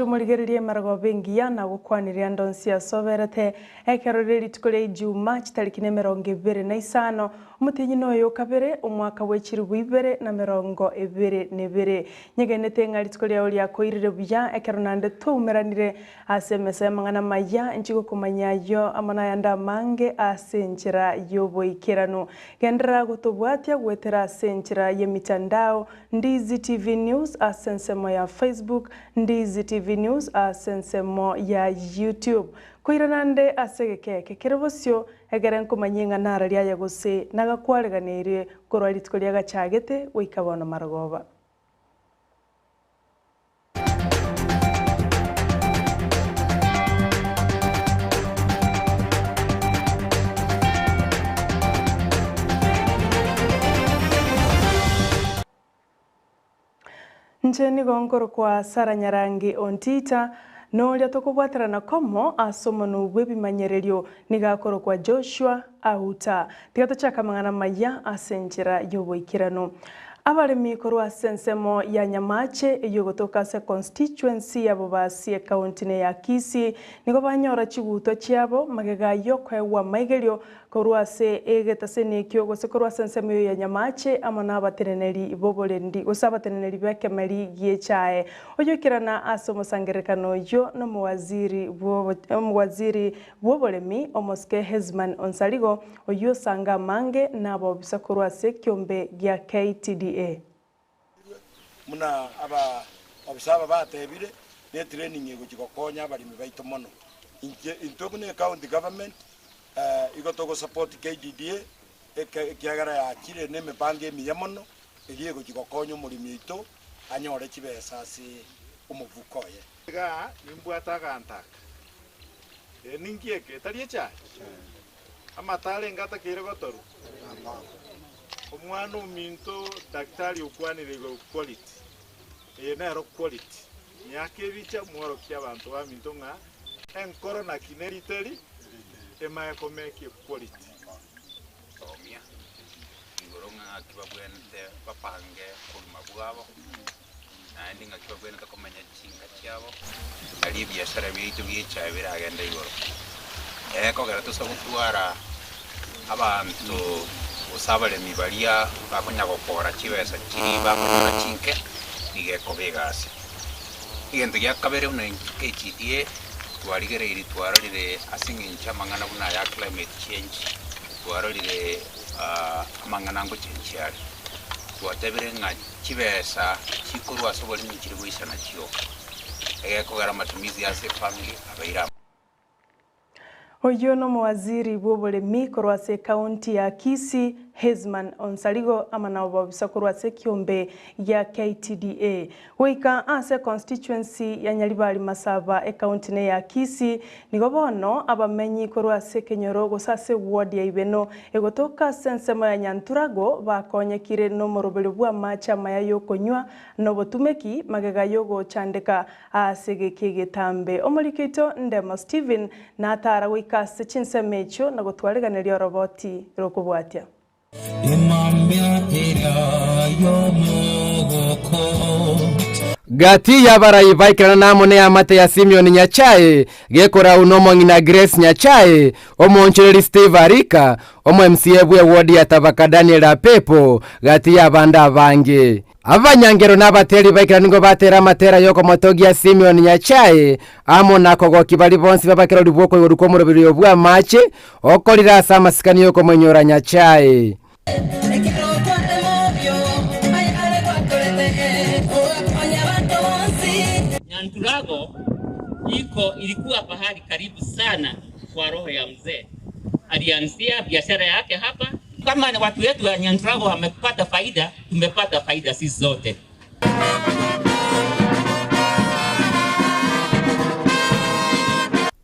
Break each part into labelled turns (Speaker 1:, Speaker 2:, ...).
Speaker 1: Omwancho omorigereria emerogoba engiya na gokwanirie ande onsi ase oberete, ekero rire rituko ria Ijuma chitariki 25, omotienyi noyo o kabere, omwaka bwe chilifu 2022. Nyegenete ng'a rituko riao riakoirire buya ekero naende twaumeranire ase emesa y'amang'ana amaya, inche gokomanyia ayio amo nayande amange ase enchera y'oboikeranu. Genderera gotobwatia goetera ase enchera y'emitandao, Ndizi TV News ase ensemo ya Facebook, Ndizi TV News ase ensemo ya YouTube. Koirana nde ase egeka eke kere bosio, egere nkomanyie ng'a nararie aye gose nagakwareganeirie korwa rituko riagachagete goika bono marogoba. Inche nigo nkorokwa Sarah Nyarangi Ontita, na oria tokobwaterana komo ase omonwa bw'ebimanyererio nigo akorokwa Joshua Auta. Tiga tochake amang'ana amaya ase enchera y'oboikeranu. Abaremi korwa ase ensemo ya Nyamache eyio egotoka ase constituency ya Bobasi ekaunti ne ya Kisii nigo banyora chigutwa chiabo magega y'okoegwa amaigerio Korwa ase egetaseni ekio, gose korwa ase ensemo eyio ya nyamache, amo nabateneneri b'oborendi, gose abateneneri b'ekemeri gi'echae. Oyoikerana ase omosangererekano oyio nomowaziri omowaziri bw'oboremi, omosike Hesman Onsarigo, oyio osanga amange nabobisa korwa ase ekiombe gia KTDA.
Speaker 2: Buna ababisa aba batebire, ne training egochia gokonya abaremi baito mono. Inche intwe buna ecounty government igo togo support KDDA ekiagera yachire ne emepango emiya mono eria egochia gokonya omoremi oito anyore chibesa ase omofuko oye.
Speaker 3: Igaa nimbwate aganto aka. Ee, ninki eke? Etari echae? Amato arenge atakeire gotorwa? Omwana ominto daktari okwanire igoro quality. Eye nero quality. Miaka ebicha mworokie abanto baminto ng'a enkoro naki neriteri emaye komekia equality.
Speaker 4: Somia igoro ng'a ng'aki babwenerete bapange obogima bwabo, naende ng'aki babwenerete komenya chinka chiabo, nario ebiasara biaito biechae biragende igoro. Ekogera tosa gotwara abanto gose abaremi baria bakonya gokora chibesa chiria bakonyora chinke, nigo ekoba egasi. Egento gia kabere buna intwe KTDA, twarigereirie twarorire ase eng'encho y'amang'ana buna aya climate change, twarorire amang'ana ngochenchia are. Twatebire ng'a chibesa chikorwa ase oboremi nchiri goisana chioka, egekogera amatumizi ase efamiri abeire.
Speaker 1: Oyio nomowaziri bw'oboremi korwa ase ekaunti ya Kisii, Hesman Onsarigo amo na obobisa korwa ase ekiombe gia KTDA. Goika ase econstituency ya Nyaribari Masaba ekaunti ne ya Kisii, nigo bono abamenyi korwa ase ekenyoro gose ase eward ya Ibeno egotoka ase ensemo ya Nyanturago bakonyekire nomoroberio bw'amache amaya yokonywa na obotumeki magega yogochandeka Ase egeka egetambe omoriki oito Ndemo Stephen natara goika ase chinsemo echio na gotwariganeria oroboti rokobwatia.
Speaker 5: Emambia eria y'omogoko.
Speaker 6: Gati y'abarai baikerana amo neamate ya Simeon Nyachae, gekorau nomong'ina Grace Nyachae, omoonchoreri Steve Arika, omo MCA bw'eward ya Tabaka Daniel Apepo, gati y'abande abange. Abanyangero na abateri baikera nigo batera amatera y'okomotogia Simeon Nyachae, amo na kogokia baria bonsi b'abakerori bw'okoigorwa kw'omorobiri oyo bw'amache, okorire ase amasikani y'okomoinyora Nyachae.
Speaker 7: Nyanturago iko ilikuwa pahali karibu sana kwa roho ya mzee. Alianzia biashara yake hapa. Kama watu wetu wa Nyanturago wamepata faida, tumepata faida sisi zote.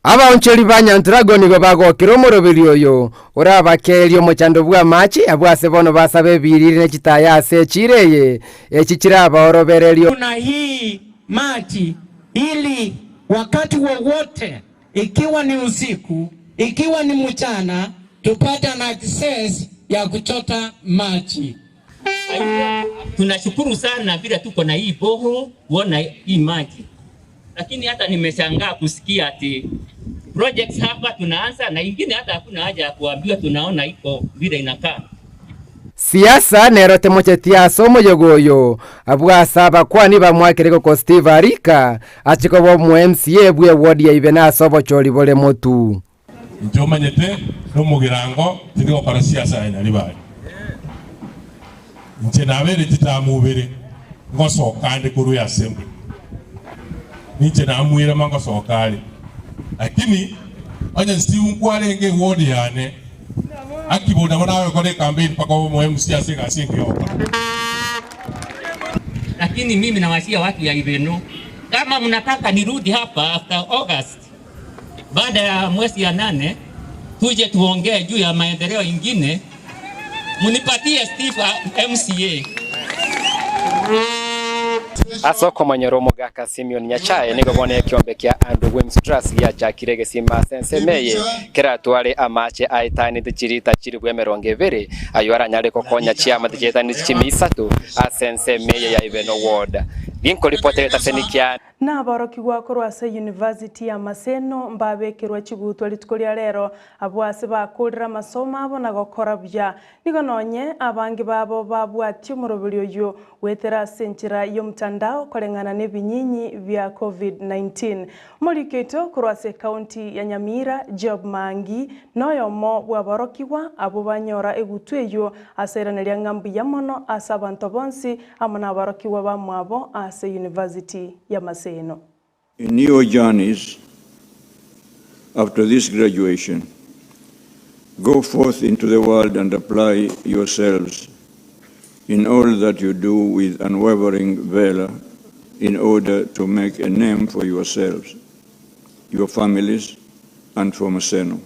Speaker 6: Abaonchori ba Nyanturago nigo bagokire omoroberi oyo orabakeerie omochando bw'amache abwo ase bono basabe ebiriri ne chitaya ase echiiro eye, echi chirabaorobererie.
Speaker 5: Kuna hii maji ili wakati wowote ikiwa ni usiku, ikiwa ni mchana, tupate an access ya kuchota maji.
Speaker 7: Tunashukuru sana vile tuko na hii borehole kuona hii maji. Lakini hata nimeshangaa kusikia ati projects hapa tunaanza na ingine hata hakuna haja ya kuambiwa, tunaona iko vile inakaa.
Speaker 6: Siasa nero temochetie ase omoyega oyo abwo ase abakwani bamwakire goko Steve Arika ache koba omo MCA bwe eward ya Ibena ase obochori bore motu.
Speaker 8: Inche omanyete nomogirango tindi gokora siasa ya Nyaribari. Inche nabeire chitamu ibere ngosoka ande korwa eassembly. Ninche namuirema ngosoka are. Lakini onye Steve nkwarenge eward yane, Akibori nabo nawe gokora ecampaign mpaka obe omo MC ase egasi engiya ogokora.
Speaker 7: Lakini mimi nawashia watu ya Ibeno, kama mnataka nirudi hapa after August, baada ya mwezi ya nane, tuje tuongee juu ya maendeleo ingine, munipatie Steve MCA.
Speaker 6: Ase okomonyora omogaka Simeon Nyachae nigo bono ekiombe kia Andrew Weems Trust giachakire egesima ase ensemo eye keratware amache aetanete chirita chilifu emerongo ebere ayio aranyare gokonya chiamate chiaetanete chimia isato ase ensemo eye ya Ibeno Ward. Ginkoripotera etaseni kia.
Speaker 1: Naborokigwa korwa ase University ya Maseno mbabekerwa chigutwa rituko ria rero, abwo ase bakorire amasomo abo na gokora buya. Nigo nonye abange babo babwatie omoroberi oyio goetera ase enchera y'omtandao koreng'ana nebinyinyi bia Covid-19. Omoriki oito korwa ase ekaunti ya Nyamira, Job Maangi, noyomo bw'aborokigwa abwo banyora egutwa eyio ase airaneria ng'a mbuya mono ase abanto bonsi amo nabarokigwa bamwabo ase University ya Maseno.
Speaker 9: In your journeys after this graduation, go forth into the world and apply yourselves in all that you do with unwavering valor in order to make a name for yourselves, your families, and for Maseno.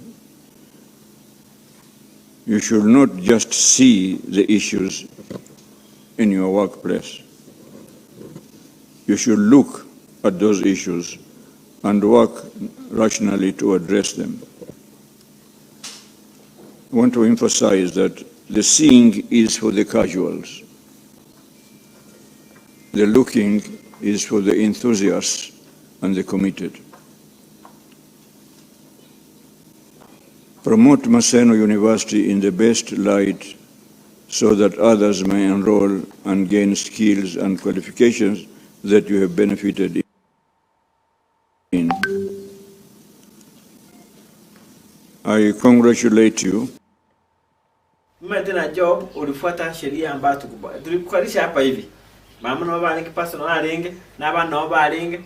Speaker 9: You should not just see the issues in your workplace. You should look at those issues and work rationally to address them. I want to emphasize that the seeing is for the casuals. The looking is for the enthusiasts and the committed. Promote Maseno University in the best light so that others may enroll and gain skills and qualifications that you have benefited in. I congratulate you.
Speaker 10: Mimi tena Job ulifuata sheria ambayo tulikukalisha hapa hivi. Mama nabo barenge pastor nabo arenge na abana nabo barenge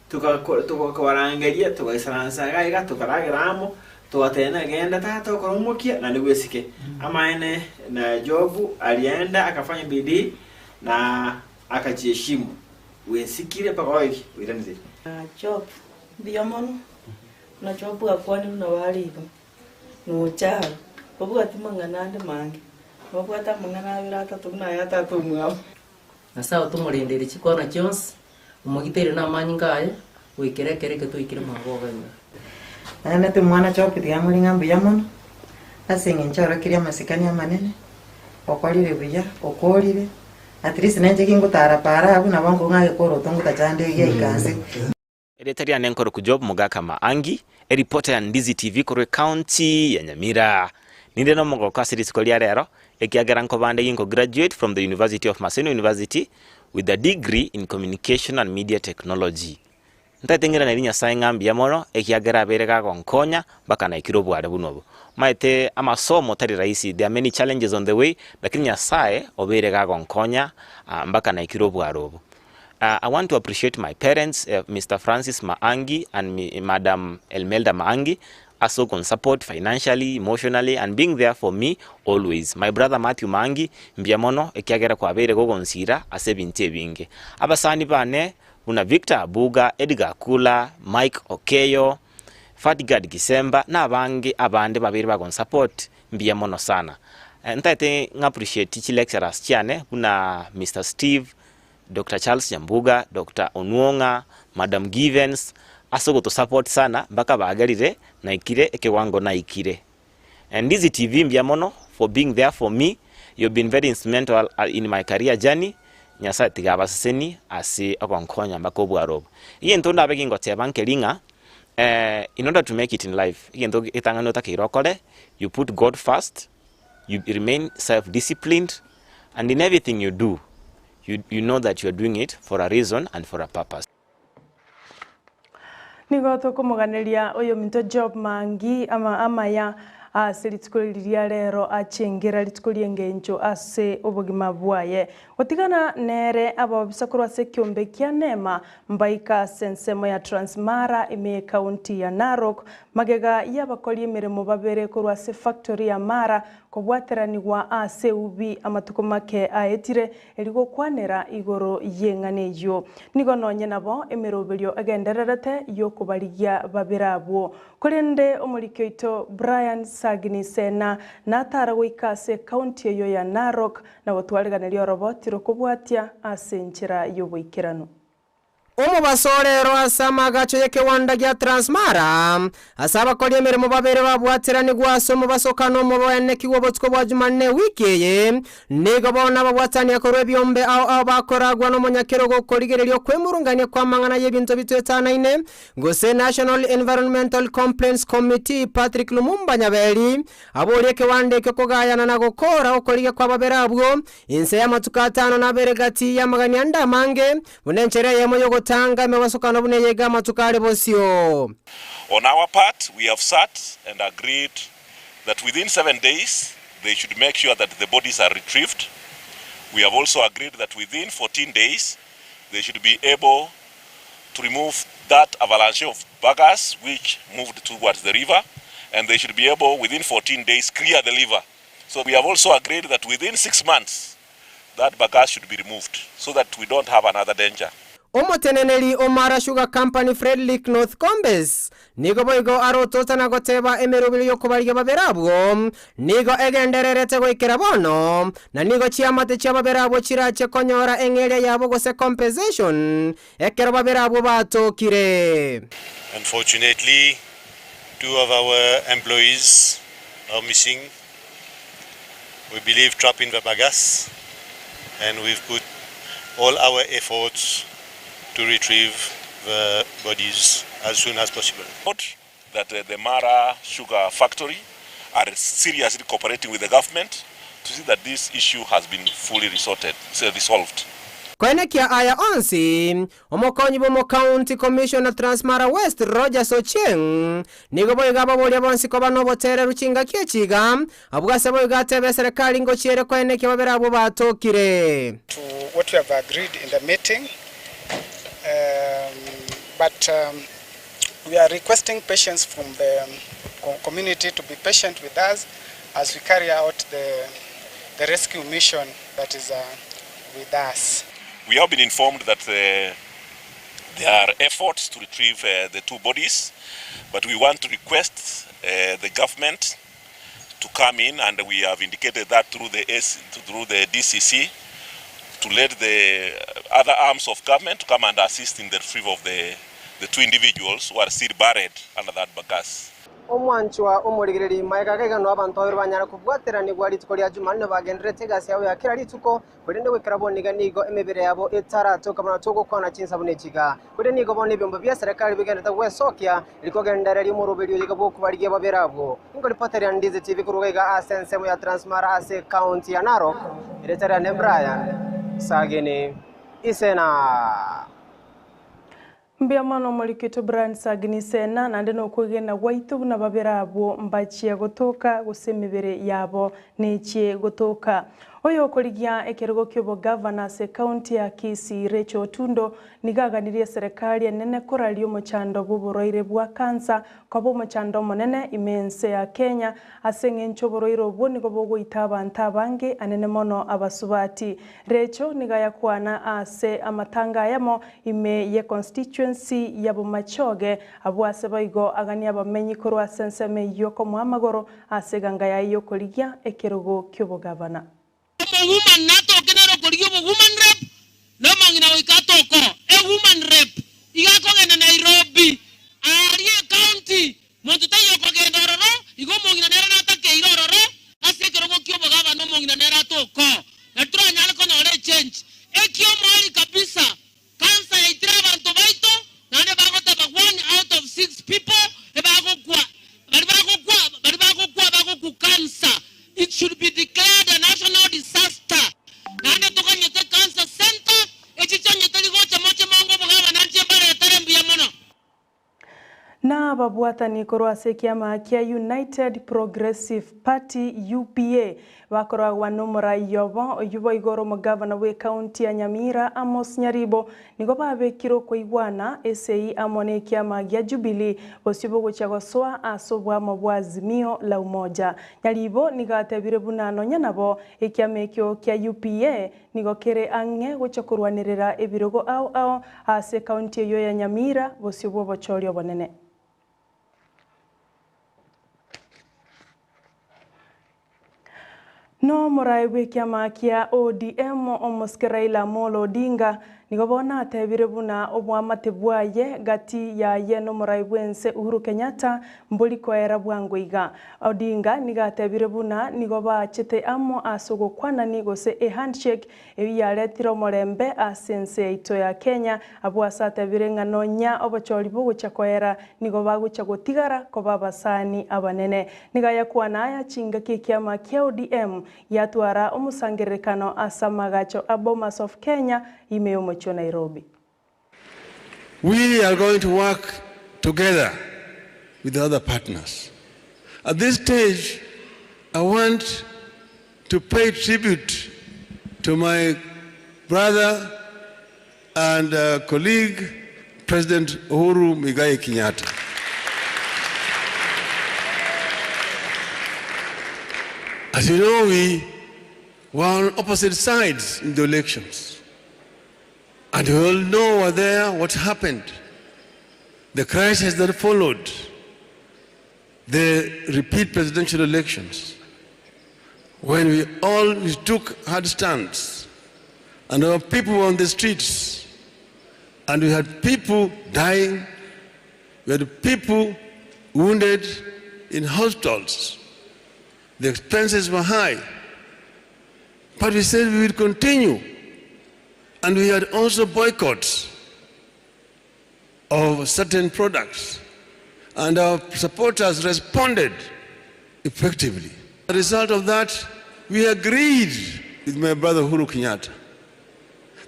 Speaker 10: tukabarangeria tugaisaransa iga iga tukaragera amo tugateba genda tata okore omokia naende bwesike. Amaene na Job alienda akafanya bidii na akajiheshimu bwesikire mpaka oiki oiranire.
Speaker 11: Job, mbuya mono, buna Job akwanire buna bare iga, nocharo, obwati mang'ana ande mange, nobwate amang'ana abere atato buna aya tata omwabo.
Speaker 12: Nyasae otomorendere chikona chionsi, omogiteire namanyinga aye, goikera ekero eke twaikire mwaboga ime.
Speaker 13: Naende timwana Job tiga ng'ore ng'a mbuya mono, ase eng'encho aorokirie amasikani amanene, okorire buya, okorire, at least nainche gingotara paara abwo nabo nkong'a egekoroto ngotachande egiaika nse.
Speaker 14: Erieta riane nkoroku Job Mogaka Maangi, eripota ya Ndizi TV korwa ecounty ya Nyamira. Ninde nomogoko ase rituko ria rero ekiagera nkobande ginko graduate from the University of Maseno University with a degree in Communication and Media Technology. Ntaete ng'iranerie Nyasae ng'a mbuya mono ekiagera abeire gagonkonya mpaka naikire obware buna obo. Maete amasomo tari rahisi, there are many challenges on the way, lakini Nyasae obeire gagonkonya mpaka naikire obware obo. I want to appreciate my parents, Mister Francis Maangi and Madam Elmelda Maangi ase ogonsupport financially, emotionally and being there for me always. My brother Matthew Maangi, mbuya mono ekiagera kwabeire gogonsira ase ebinto ebinge. Abasani bane buna Victor Abuga, Edgar Akula, Mike Okeyo, Fatgard Gisemba na abange abande babeire bagonsupport, mbuya mono sana. Ntaete ng'appreciate chilecturers chiane buna Mister Steve, Doctor Charles Nyambuga, Doctor Onuong'a, Madam Givens ase ogotosupport sana mpaka bagerire naikire ekewango naikire. Ndizi TV mbuya mono for being there for me, you've been very instrumental in my career journey, Nyasae tiga abasesenie ase ogonkonya mpaka obwaro obo. Egento ndabe gingoteba nkeri ng'a in order to make it in life, egento getang'ani otakeire okore, you put God first, you remain self disciplined, and in everything you do, you you know that you are doing it for a reason and for a purpose.
Speaker 1: Nigo tokomoganeria oyominto Job Mangi ama amaya ase rituko eri ria rero achengera rituko ri'engencho ase obogima bwaye. Gotigana nere ababisa korwa ase ekiombe kia Neema mbaika ase ensemo ya Transmara ime y'ekaunti ya Narok magega y'abakori emeremo babere korwa ase efactory ya Mara kobwateranigwa ase eubi amatuko make aetire Erio gokwanera igoro y'eng'ana eyio. Nigo nonye nabo emeroberio egendererete y'okobarigia babere abwo. Korende omoriki oito Brian Sagini Sena natara goika ase ekaunti eyio ya Narok na gotwariganeria oroboti rokobwatia ase enchera y'oboikeranu.
Speaker 15: Omobaso orero ase amaagacho y'ekewanda gia Transmara, ase abakori emeremo babere babwateranigwe ase omobasokano omoboenekigwe obotuko bwa Jumanne ewiki eye, nigo bono ababwatania korwa ebiombe ao ao bakoragwa nomonyakerogo okorigereria okwemurungania kw'amang'ana y'ebinto bitwetanaine, gose National Environmental Complaints Committee Patrick Lumumba Nyaberi aborie ekewanda ekio kogayana na gokora okorigia kw'ababere abwo inse y'amatuko atano na abere gati y'amagani ande amange Buna enchera eyemo y'ogotanga emebasokano buna eyega amatuko are bosio.
Speaker 16: On our part, we have sat and agreed that within 7 days they should make sure that the bodies are retrieved. We have also agreed that within 14 days they should be able to remove that avalanche of bagasse which moved towards the river and they should be able within 14 days clear the river. So we have also agreed that within 6 months that bagasse should be removed so that we don't have another danger.
Speaker 15: Omoteneneri o Mara Sugar Company Fredrick North Combes nigo boigo arotota na goteba emeroberi y'okobarigia babere abwo nigo egendererete goikera bono, na nigo chiamate chia babere abwo chirache konyora eng'eria yabo gose compensation ekero babere abwo batokire.
Speaker 17: Unfortunately, two of our employees are missing we believe trapped in the bagasse and we've put all our efforts to retrieve the bodies as soon as possible.
Speaker 16: That the Mara Sugar Factory are seriously cooperating with the government to see that this issue has been fully resorted, resolved.
Speaker 15: Koenekia aya onsi, Omokonyi bw'Omocounty Commissioner Transmara West Rogers Ochieng nigo boigo ababoria bonsi koba nobotereru chingaki echi iga, abwo ase boigo atebe eserekari ngochiere koenekia babere abwo batokire.
Speaker 18: To what we have agreed in the meeting but we are requesting patience from the community to be patient with us as we carry out the the rescue mission that is with us.
Speaker 16: We have been informed that uh, there are efforts to retrieve uh, the two bodies, but we want to request uh, the government to come in, and we have indicated that through the S, through the DCC, to let the other arms of government to come and assist in the retrieval of the, the two individuals who are still buried under that bagasse.
Speaker 15: Omwanchwa omorigereria magega agaiganwa abanto babere banyare kobwateranigwa rituko ria Jumanne bagendererete egasi yabo ya kera rituko, korende goikera bono iga nigo emebere yabo etaratoka buna togokwana chinsa buna echi iga. Korende nigo bono ebiombe bia serikali bigendererete gwesokia rikogendereria omoroberio oyo iga bw'okobarigia babere abwo. Inkoripoteria Ndizi TV korwa iga ase ensemo ya Transmara ase ekaunti ya Narok, erieta riane Brian Sagini Isena.
Speaker 1: Mbuya mono omorikito Brian Sagini Sena, naende nokwegena gwaito buna babere abwo mbachie gotoka gose emebere yabo nechie gotoka. Oyokorigia ekerogo ki'obogavana ase ekaunti ya Kisii Rachel Otundo nigo aganirie eserekari enene koraria omochando bw'oborwaire bwa kansa koba omochando omonene ime ense ya Kenya ase eng'encho oborwaire obwo nigo bogoita abanto abange anene mono abasubati. Recho nigo ayakwana ase amatanga ayamo ime ye constituency ya Bomachoge, abwo ase boigo aganie abamenyi korwa ase ensemo eyio komoa amagoro ase eganga yaye y'okorigia ekerogo ki'obogavana.
Speaker 19: Omowoman natoke nere okorigia obowoman rep, na omong'ina goika atoke oo. Ewoman rep iga akogenda Nairobi, aaria ecounty, monto taiyo okogenda ororo, igo omong'ina nere natakeire ororo, ase ekerogo ki'obogavana omong'ina nere atoke oo. Nari toranyare konyora echange. Eki. Ekiomoerio kabisa, cancer yaitire abanto baito, naende bagoteba one out of six people ebagokwa, baria bagokwa, baria bagokwa bagokwa cancer. It should be declared a national disaster. Naende toganyete cancer centre, echi chionyete rigocha moche mongo obogabana nche mbaretere mbuya mono.
Speaker 1: Na ababwatani korwa ase ekiama kia United Progressive Party, UPA, bakoragwa nomorai obo, oyio boigo ore omogavana bw'ekaunti ya Nyamira Amos Nyaribo, nigo babekire okoigwana esegi amo nekiama gia Jubilee bosio bogochia gosoa ase oboamo bwa Azimio la Umoja. Nyaribo nigo atebire buna nonya nabo ekiama ekio kia UPA Nigo kere ang'e gochia korwanerera ebirogo ao ao ase ekaunti eyio ya Nyamira bosio bw'obochori obonene. Nomorae bw'ekiama kia ODM omosike Raila Amolo Odinga nigo bono atebire buna oboamate bwaye gati yaye nomorae bw'ense Uhuru Kenyatta mbori koera bwango iga. Odinga nigo atebire buna nigo baachete amo ase ogokwanani gose ehandshake eyio yaretire omorembe ase ense yaito ya Kenya abwo ase atebire ng'a nonya obochori bogochia koera nigo bagochia gotigara koba abasani abanene. Nigo ayakwana aya chingaki ekiama kia ODM giatwara omosangererekano ase amagacho a Bomas of Kenya ime y'omochie o Nairobi.
Speaker 20: We are going to work together with the other partners. At this stage, I want to pay tribute to my brother and uh, colleague, President Uhuru Muigai Kenyatta. As you know, we were on opposite sides in the elections. And we all know were there what happened. The crisis that followed the repeat presidential elections, when we all we took hard stands, and our people were on the streets, and we had people dying, we had people wounded in hospitals. The expenses were high. But we said we would continue. And we had also boycotts of certain products. And our supporters responded effectively. As a result of that, we agreed with my brother Uhuru Kenyatta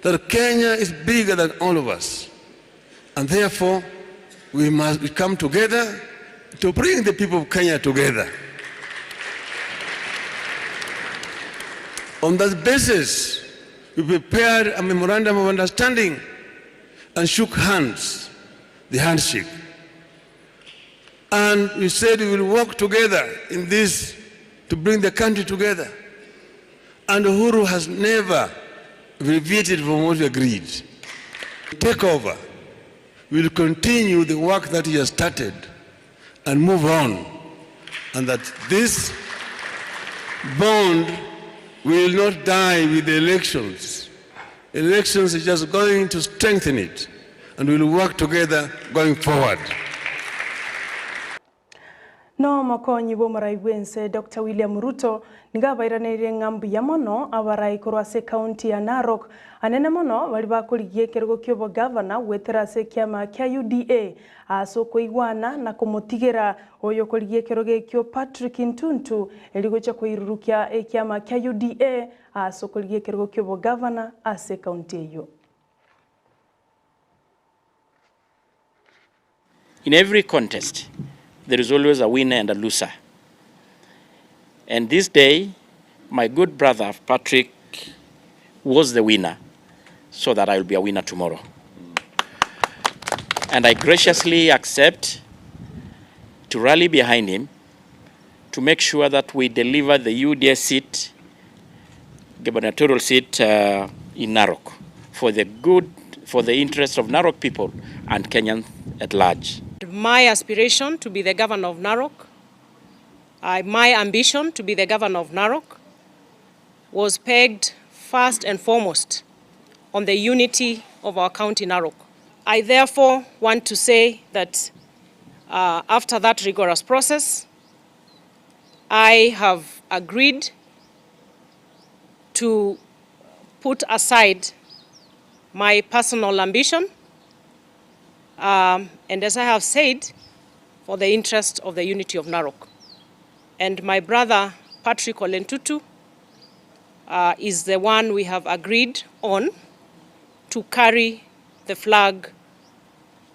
Speaker 20: that Kenya is bigger than all of us. And therefore, we must come together to bring the people of Kenya together. On that basis, we prepared a memorandum of understanding and shook hands, the handshake. And we said we will work together in this to bring the country together. And Uhuru has never deviated from what we agreed. Take over. We will continue the work that he has started and move on. And that this bond will not die with the elections. Elections is just going to strengthen it, and we will work together going forward.
Speaker 1: Nomokonyi bw'omorai bw'ense Doctor William Ruto nigo abairaneirie ng'a mbuya mono abarai korwa ase ekaunti ya Narok anene mono baria bakorigia ekerogo ki'obogavana goetera ase ekiama kia UDA ase okoigwana na komotigera oyokorigia ekerogo ekio Patrick Ntuntu erio gochia koirurukia ekiama kia UDA ase okorigia ekerogo ki'obogavana ase ekaunti eyio.
Speaker 21: In every contest there is always a winner and a loser and this day my good brother Patrick was the winner so that I will be a winner tomorrow. And I graciously accept to rally behind him to make sure that we deliver the UDA seat, gubernatorial seat uh, in Narok for the good, for the interest of Narok people and Kenyans at large.
Speaker 22: My aspiration to be the governor of Narok, uh, my ambition to be the governor of Narok was pegged first and foremost on the unity of our county Narok. I therefore want to say that uh, after that rigorous process, I have agreed to put aside my personal ambition and as I have said for the interest of the unity of Narok and my brother Patrick Ole Ntutu is the one we have agreed on to carry the flag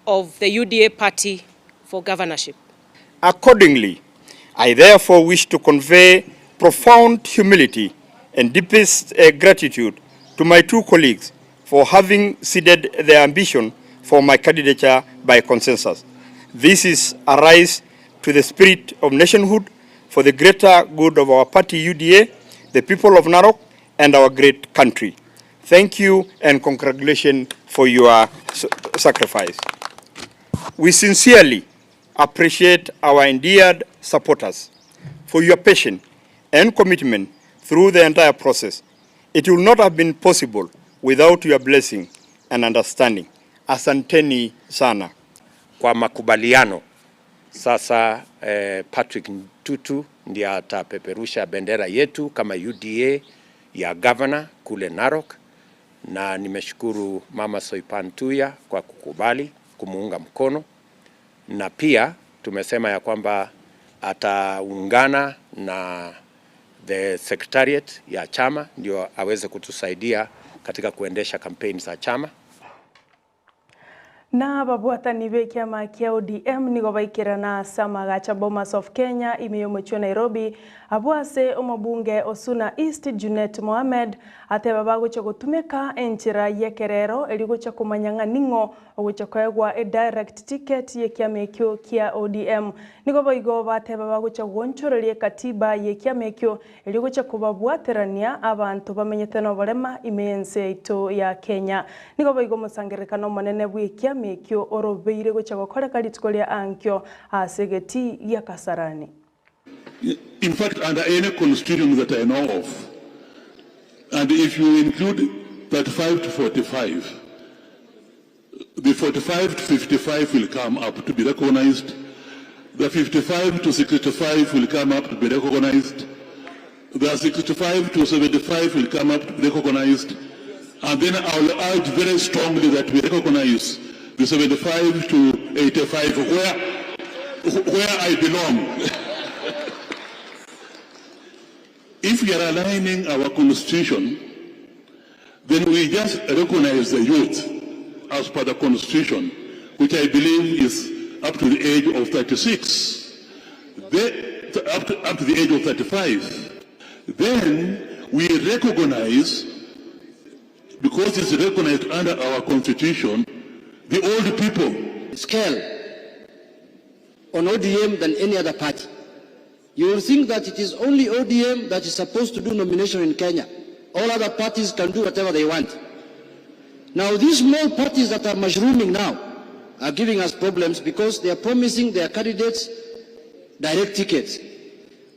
Speaker 22: of the UDA party for governorship.
Speaker 2: Accordingly, I therefore wish to convey profound humility and deepest uh, gratitude to my two colleagues for having ceded their ambition for my candidature by consensus. This is a rise to the spirit of nationhood for the greater good of our party UDA, the people of Narok, and our great country. Thank you and congratulations for your sacrifice. We sincerely appreciate our endeared supporters for your patience and commitment through the entire process. It would not have been possible without your blessing and understanding. Asanteni sana.
Speaker 3: Kwa makubaliano sasa, eh, Patrick Ntutu ndiye atapeperusha bendera yetu kama UDA ya governor kule Narok, na nimeshukuru Mama Soipan Tuya kwa kukubali kumuunga mkono, na pia tumesema ya kwamba ataungana na the secretariat ya chama ndio aweze kutusaidia katika kuendesha kampeni za chama.
Speaker 1: Na ababwatani b'ekiama kia ODM nigo baikerana ase amagacha Bomas of Kenya ime y'omochie o Nairobi abwo ase omobunge o Suna East Junet Mohamed ateba bagochia gotumeka enchera y'ekerero erio gochia komanya ng'a ning'o ogochia koegwa edirect ticket y'ekiama ekio kia ODM. Nigo boigo bateba bagochia goonchoreria ekatiba y'ekiama ekio erio gochia kobabwaterania abanto bamenyete noborema ime y'ense yaito ya Kenya. Nigo boigo omosangererekano omonene bw'ekiama ekio orobeire gochia gokoreka rituko ria ankio ase egetii gia Kasarani.
Speaker 23: In fact, under any constitution that I know of, and if you include 35 to 45, the 45 to 55 will come up to be recognized, the 55 to 65 will come up to be recognized, the 65 to 75 will come up to be recognized, and then I will urge very strongly that we recognize the 75 to 85 where, where I belong. If we are aligning our constitution, then we just recognize the youth as per the constitution, which I believe is up to the age of 36, then, up, to, up to the age of 35. Then we recognize, because it's recognized under our constitution, the old people.
Speaker 24: Scale on ODM than any other party. You will think that it is only ODM that is supposed to do nomination in Kenya. All other parties can do whatever they want. Now, these small parties that are mushrooming now are giving us problems because they are promising their candidates direct tickets.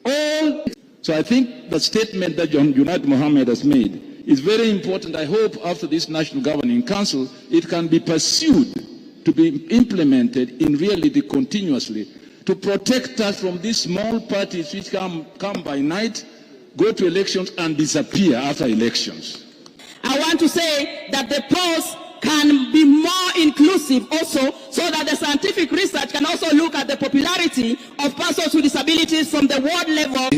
Speaker 24: All
Speaker 25: So I think the statement that John Junet Mohammed has made is very important. I hope after this National Governing Council, it can be pursued to be implemented in reality continuously to protect us from these small parties which come, come by night, go to elections and disappear after elections.
Speaker 26: I want to say that the polls can be more inclusive also so that the scientific research can also look at the popularity of persons with disabilities from the world level.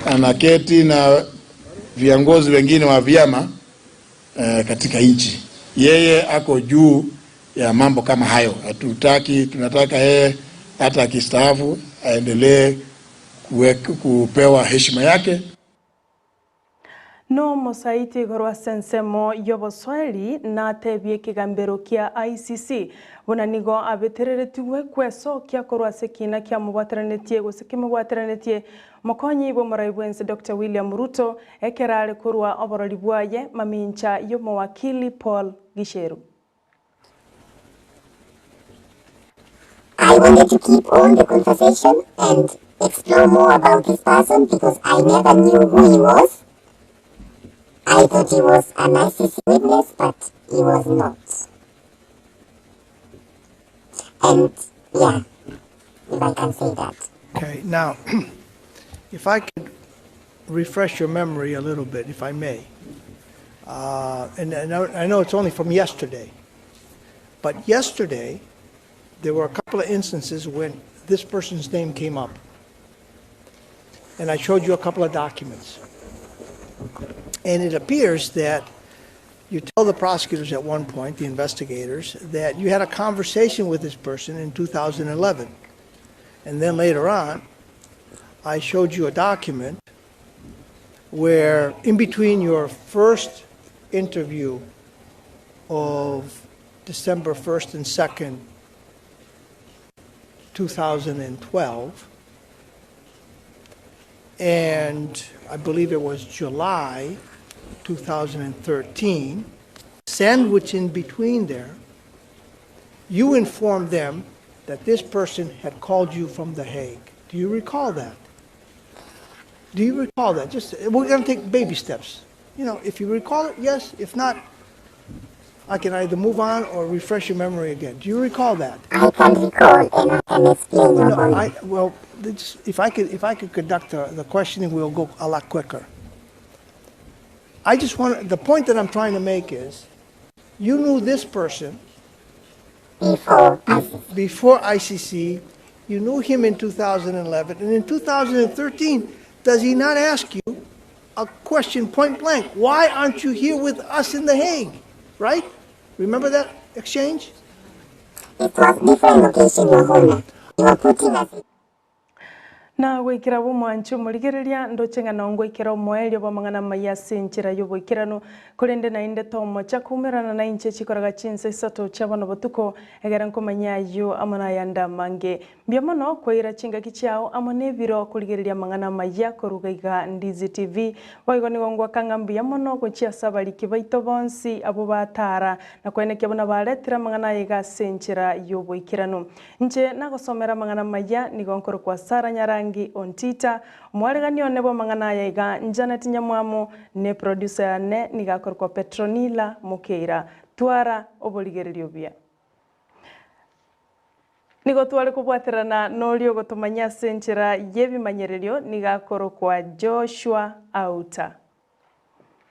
Speaker 27: Anaketi na viongozi wengine wa vyama eh, katika nchi. Yeye ako juu ya mambo kama hayo. Hatutaki, tunataka yeye hata akistaafu aendelee kupewa heshima yake.
Speaker 1: Nomosaiti igoro ase ensemo y'oboswahili natebie ekegambero kia ICC buna nigo abetereretigwe kwesokia korwa ase ekina kiamobwateranetie gose kemobwateranetie mokonyi bw'omorai bwense Dr William Ruto ekero are korwa oborori bwaye mamincha y'omowakili Paul Gicheru.
Speaker 28: I wanted to keep on the conversation and explore more about this person because I never knew who he was. I thought he was an ICC witness, but he was not. And yeah, if I can say that.
Speaker 29: Okay, now, if I could
Speaker 4: refresh your memory a little bit, if I may. Uh, and, and I know it's only from yesterday, but yesterday there were a couple of instances when this person's name came up. And I showed you a couple of documents. And it appears that you tell the prosecutors at one point, the investigators, that you had a conversation with this person in 2011. And then later on, I showed you a document where, in between your first interview of December 1st and 2nd, 2012, and I believe it was July 2013, sandwiched in between there, you informed them that this person had called you from The Hague. Do you recall that? Do you recall that? Just we're going to take baby steps. You know, if you recall it, yes. If not, I can either move on or refresh your memory again. Do you recall that?
Speaker 28: I can recall and I can explain, Your
Speaker 4: No,
Speaker 28: Honor.
Speaker 4: I, well, this, if I could, if I could conduct the, the questioning, we'll go a lot quicker. I just want, the point that I'm trying to make is, you knew this person
Speaker 28: before ICC.
Speaker 4: Before ICC, you knew him in 2011, and in 2013, does he not ask you a question point blank? Why aren't you here with us in The Hague? Right? Remember that exchange?
Speaker 28: It was different location, Your Honor. You are putting us
Speaker 1: Na goikera bomwanche omorigereria ndoche ng'a nongo ikera omoerio bw'amang'ana amaya ase enchera y'oboikeranu korende naende tomocha koumerana na inche chikoraga chinsa isato chia bono botuko egere nkomanya ayio amo na ayande amange. Mbuya mono koira chingaki chiao amo na ebiro korigereria amang'ana amaya koruga iga Ndizi TV. Boigo nigo ngoaka ng'a mbuya mono gochia ase abariki baito bonsi abwo batara na koenekia buna baretire amang'ana aya iga ase enchera y'oboikeranu. Inche nagosomera amang'ana amaya nigo nkorokwa Sarah Nyarangi Ontita, omwaregani one bw'amang'ana aya iga Janet Nyamwamu, ne producer yane nigo akorokwa Petronila Mokeira. Twara oborigereria obuya. Nigo tware kobwaterana noria ogotomanyia ase enchera y'ebimanyererio nigo akorokwa Joshua Auta.